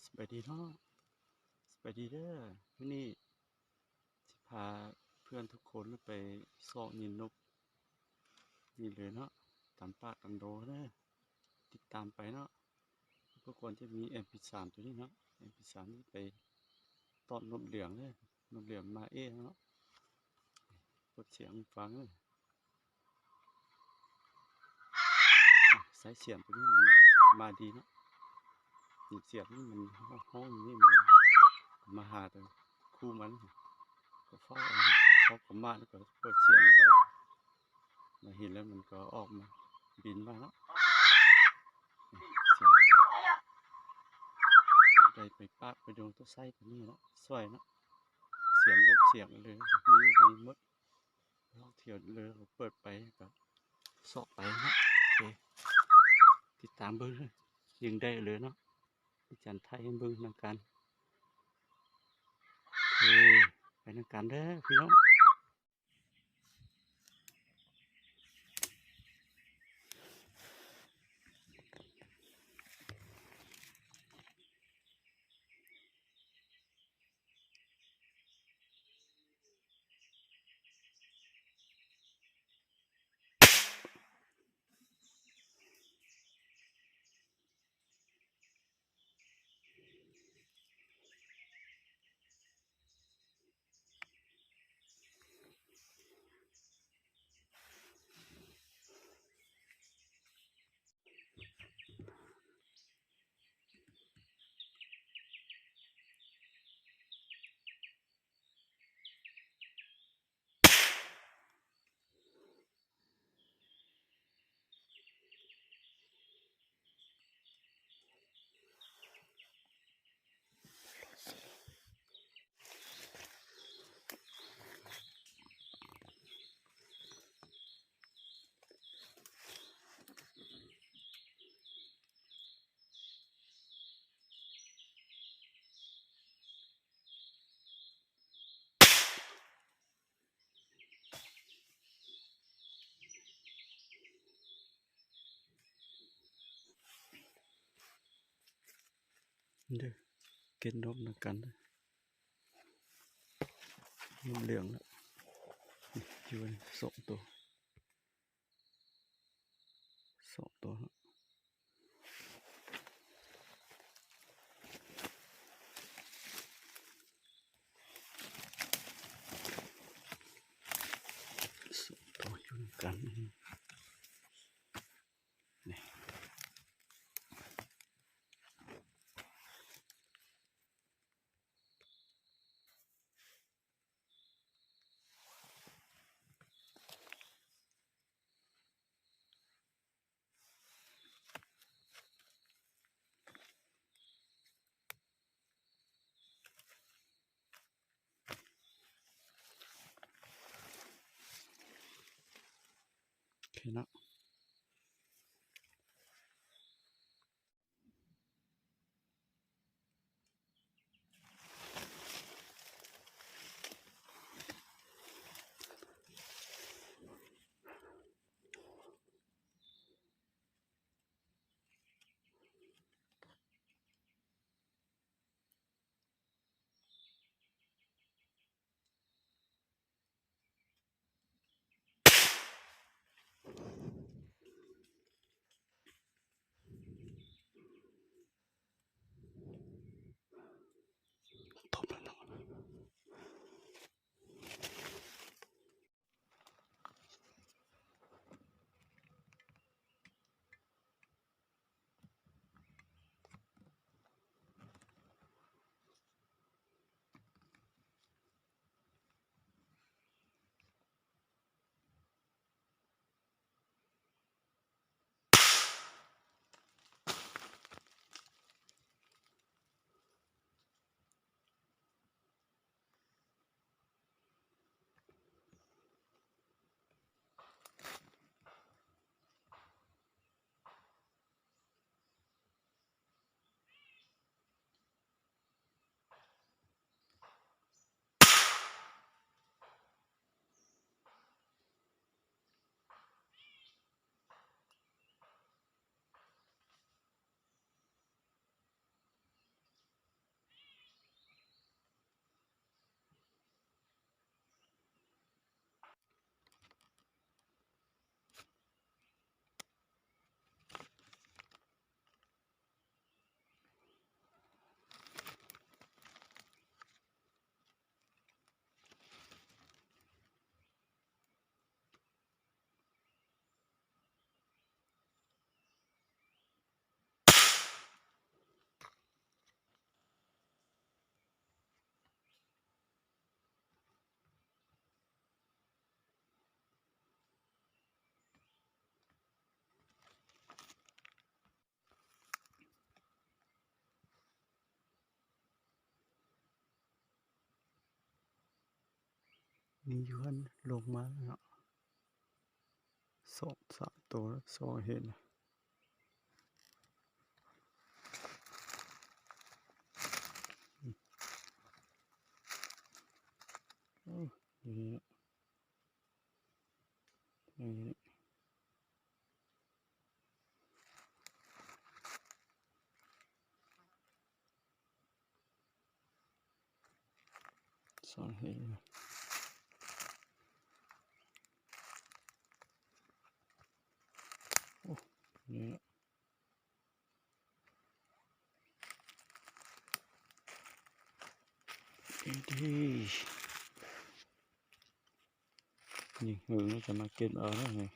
ສະບາຍດີເນາະ ສະບາຍດີເດີ. ມື້ນີ້ຊິພາເພື່ອນທຸກຄົນໄປຊອກຍິງນົກນີ້ເລີຍເນາະ ຕາມປ່າຕາມດອງເດີ. ຕິດຕາມໄປເນາະ. ກໍຄວນຈະມີເອັມພີສາມໂຕນີ້ເນາະ ເອັມພີສາມນີ້ໄປຕ້ອນນົກເຫຼືອງເດີ ນົກເຫຼືອງມາເອເນາະ. ເປີດສຽງໃຫ້ຟັງເດີ. ສາຍສຽງໂຕນີ້ມັນມາດີເນາະ ຍິນສຽງມັນຮ້ອງນີ້ ມັນມາຫາແຕ່ຄູ່ມັນ ກໍເຝົ້າເອົາ ເຂົາກໍມາແລ້ວກໍເປີດສຽງໄວ້ ມາເຫັນແລ້ວມັນກໍອອກມາ ບິນມາເນາະ. ສຽງໄດ້ໄປປະໄປດົງໂຕໄຊໂຕນີ້ເນາະ ຊ່ວຍເນາະ ສຽງນົກສຽງເລີຍ ມີໄປໝົດ. ລອງທ່ຽວເລີຍ ເປີດໄປກໍເຊາະໄປເນາະ. ໂອເຄ ຕິດຕາມເບິ່ງ ຍິງໄດ້ເລີຍເນາະ ອາຈານໄທໃຫ້ເບິ່ງນຳກັນ. ໂອເຄ ໄປນຳກັນເດີພີ່ນ້ອງ. ເດີ ເກັບນົກນຳກັນເດີ ນົກເຫຼືອງລະ ຢູ່ສອງໂຕ ສອງໂຕ ສອງໂຕຢູ່ນຳກັນ ນີ້. ໂອເຄເນາະ. ໂ ມີຢູ່ຫັ້ນ ລົງມາແລ້ວເນາະ ສອງສາມໂຕ ສອງເຫັນ ໂອ້ ຢູ່ນີ້ເນາະ ຢູ່ນີ້ ສອງເຫັນ ໂອ້ ນີ້ ເອີ ດີ ນີ້ ເອີ ຈະມາເກັບເອົາເນາະນີ້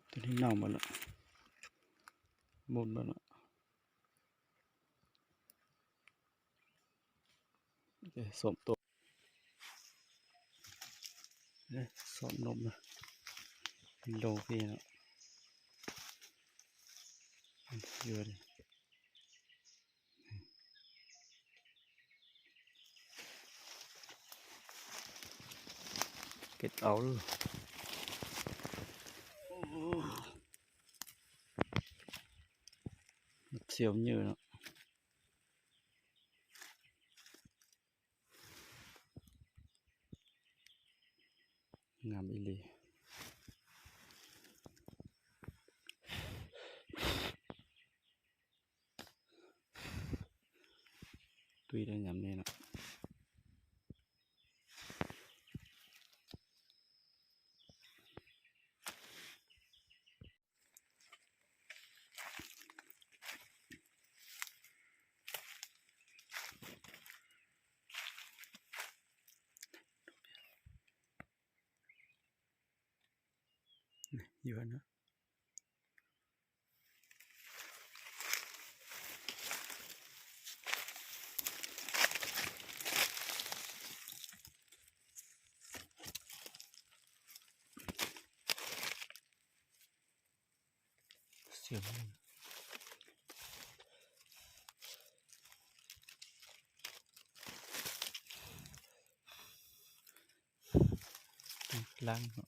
ໂຕນີ້ເນົ່າໝົດລະ ໝົດໝົດລະ. ເອີ ສົ້ມໂຕ ເອີ ສົ້ມນົມນະ ເປັນໂລພີ້ເນາະ ເອີ ເກັບເອົາ ໂອ້ ສຽວເຍີເນາະ. ງາມອີ່ຫຼີ ຕຸ້ຍໄດ້ຍາມນີ້ເນາະ. ຢູ່ຫັ້ນນະ. ສຽງມັນ ຫຼັງເນາະ.